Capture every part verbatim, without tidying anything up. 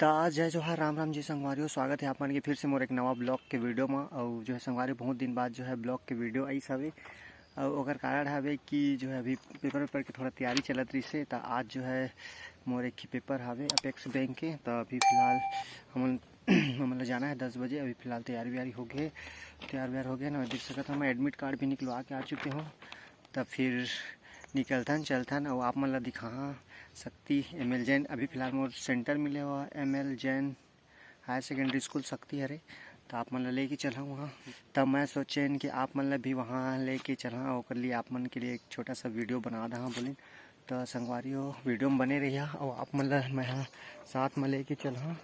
त आज जय जोहार, राम राम जी संगवारी हो, स्वागत है आप मन के फिर से मोर एक नवा ब्लॉग के वीडियो में। और जो है संगवारी, बहुत दिन बाद जो है ब्लॉग के वीडियो आइस हवे, और ओकर कारण हवे कि जो है अभी पेपर वेपर के थोड़ा तैयारी चलत रहिस हे। त आज जो है मोर एक ही पेपर हवे अपेक्स बैंक के। त अभी फिलहाल हमन हमन ला जाना है दस बजे। अभी फिलहाल तैयारी वैयारी हो गए, तैयार वैयार हो गए ना, देख सकत हो मैं एडमिट कार्ड भी निकलवा के आ चुके हूँ। त फिर निकलथन चलथन, और आप मन ला दिखाहा शक्ति एम एल जैन। अभी फिलहाल मोर सेंटर मिले हुआ एम एल जैन हायर सेकेंडरी स्कूल शक्ति हरे, त आप मन ला लेके चलहा वहाँ। त मैं सोचेन कि आप मन ला भी वहाँ लेके चलहा, ओकर लिए आप मन के लिए एक छोटा सा वीडियो बना दहा बोलिन। त संगवारी हो, वीडियो में बने रहिया, और आप मन ला मैं हा साथ में लेके चलहा,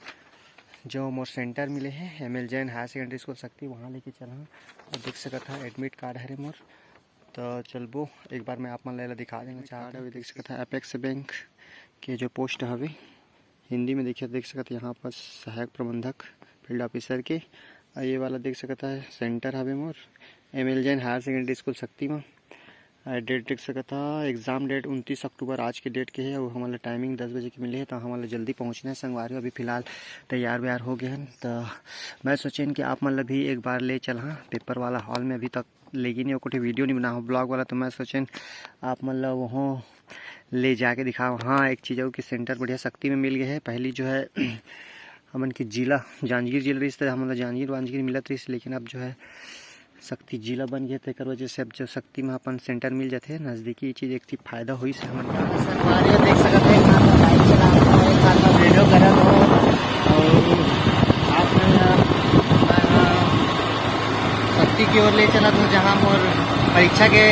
जो मोर सेंटर मिले है एम एल जैन हायर सेकेंडरी स्कूल शक्ति, वहाँ लेके चलहा। और देख सकत हा एडमिट कार्ड हरे मोर। त चलबो, एक बार मैं आप मन ला एला दिखा देना चाहत हूँ। देख सकत हा अपेक्स बैंक के जो पोस्ट हवे, हिंदी में देखिए, देख सकत हा यहाँ पर सहायक प्रबंधक फील्ड ऑफिसर के। और ये वाला देख सकत हा सेंटर हवे मोर एम एल जैन हायर सेकेंडरी स्कूल शक्ति में। और डेट देख सकत हा, एग्जाम डेट उनतीस अक्टूबर आज के डेट के है, और हमन ला टाइमिंग दस बजे के मिले है, तो हमन ला जल्दी पहुँचना है संगवारी। अभी फिलहाल तैयार वैयार हो गए हैं, तो मैं सोचेन कि आप मन ला भी एक बार ले चलहा पेपर वाला हॉल में। अभी तक लेकिन ये कोठे वीडियो नहीं बनाहूँ ब्लॉग वाला, तो मैं सोचेन आप मन ला वहाँ ले जाके दिखाओ। हाँ, एक चीज़ हो कि सेंटर बढ़िया शक्ति में मिल गए है। पहली जो है हमन के जिला जांजगीर जिला रहिस, त हमन ला जांजगीर वांजगीर मिलत रहिस, लेकिन अब जो है शक्ति जिला बन गए, तेकर वजह से अब जो शक्ति में अपन सेंटर मिल जाथे नज़दीकी, ये चीज़ एक ठी फायदा होइस हमन ला। संगवारी हो देख सकत है, एक हाथ में बाइक चला रहा हूँ, एक हाथ में वीडियो करत हूँ, और आप मन ला, मैं हा शक्ति की ओर ले चलत हूँ, जहाँ मोर परीक्षा के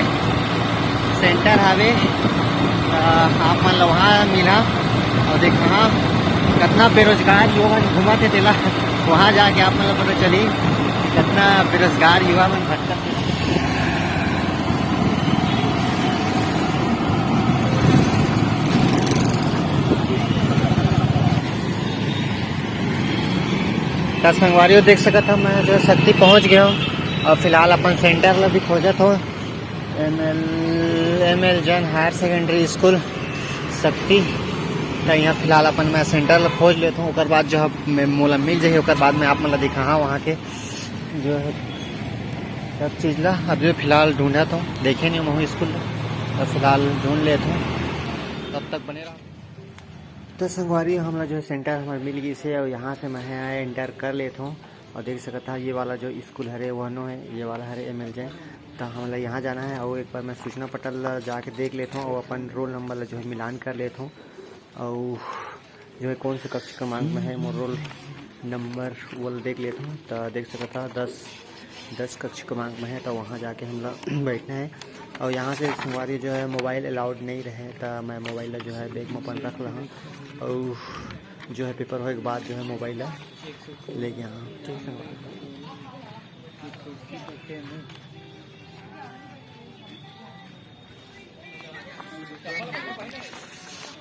सेंटर हावे। अ, आप मन ला वहाँ मिला और देखा, हाँ, कितना बेरोजगार युवा मन घूमत हे, तेला वहाँ जाके आप मन ला पता चली कि कितना बेरोजगार युवा मन भटकत हे। त संगवारी हो देख सकत हा, मैं जो है शक्ति पहुँच गया हूँ और फिलहाल अपन सेंटर ला भी खोजत हूँ, एम एल एम एल जैन हायर सेकेंडरी स्कूल शक्ति। त यहाँ फिलहाल अपन मैं सेंटर ला खोज लेत हूँ, ओकर बाद जो है मैं मोला मिल जाही, ओकर बाद मैं आप मन ला दिखाहा वहाँ के जो है सब चीज़ ला। अभी फिलहाल ढूंढत हूँ, देखे नहीं हूँ स्कूल ला, त फिलहाल ढूंढ लेत हूँ, तब तक बने रहा। तो संगवारी, हमला जो है सेंटर हमार मिल गई से, और यहाँ से मैं एंटर कर लेत हूँ। और देख सकत हा, ये वाला जो स्कूल हरे, वहनो है, ये वाला हरे एम एल जैन। तो हमला यहाँ जाना है, और एक बार मैं सूचना पटल ला जाके देख लेत हूँ, और अपन रोल नंबर ला जो है मिलान कर लेत हूँ, और जो है कौन से कक्ष क्रमांक में है मोर रोल नंबर, वो ला देख लेत हूँ। तो देख सकत हा, दस दस कक्ष क्रमांक में है, तो वहाँ जाके हमला बैठना है। और यहाँ से संगवारी जो है मोबाइल अलाउड नहीं रहे, तो मैं मोबाइल ला जो है बैग में अपन रख लहा, और जो है पेपर होए के बाद जो है मोबाइल ला लेके आहा। ठीक है।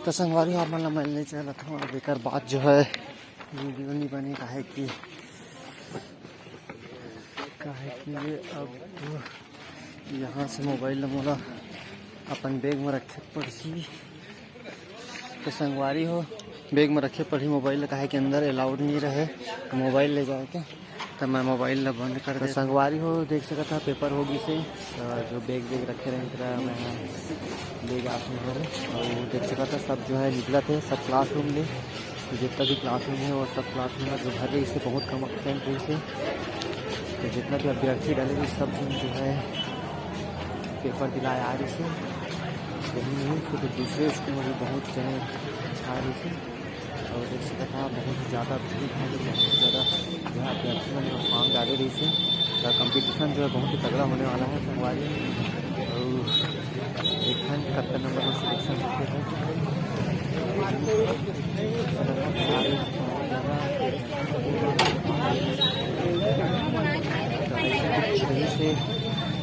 तो संगवारी, आप मन ला मैं ले चलत हूँ। अब एकर बाद जो है वीडियो नहीं बने, काहे कि काहे कि ये अब यहाँ से मोबाइल ला मोला अपन बैग में रखे पड़ही। तो संगवारी हो, बैग में रखे पड़ही मोबाइल ला, काहे कि अंदर अलाउड नहीं रहे मोबाइल ले जाए के। तो मैं मोबाइल ला बंद कर दे। संगवारी हो, देख सकत हा, पेपर हो गई से, तो जो बैग बैग रखे रहे, तेला मैं बैग आप में हरे। और देख सकत हा, सब जो है निकलत हे, सब क्लासरूम ले, तो जितना भी क्लासरूम है, वो सब क्लासरूम में जो भर रहिस हे, बहुत कम absent रहिस हे। तो जितना भी अभ्यर्थी डाले, वो सब झन जो है पेपर दिलाए आ रहिस हे। यही नहीं, फिर दूसरे स्कूल में भी बहुत जने आ रहिस हे। और देख सकत हा, बहुत ही ज़्यादा भीड़ है, बहुत ज़्यादा जो है अभ्यर्थी मन फॉर्म डाले रहिस हे। तो कंपटीशन जो है बहुत ही तगड़ा होने वाला है संगवारी। और देखन कतका नंबर में सिलेक्शन होथे।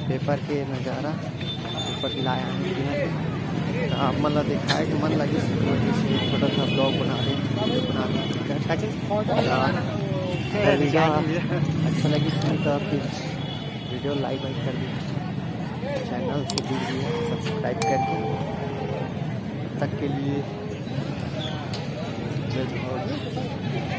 पेपर के नज़ारा ऊपर लाया है। तो आप मन ला दिखाए के मन लगिस, तो जैसे छोटा सा ब्लॉग बना दे, बना दे। अच्छा लगिस नहीं तो फिर वीडियो लाइक वाइक कर दीजिए, चैनल से जुड़ गए सब्सक्राइब करके। तब तक के लिए जय जोहार।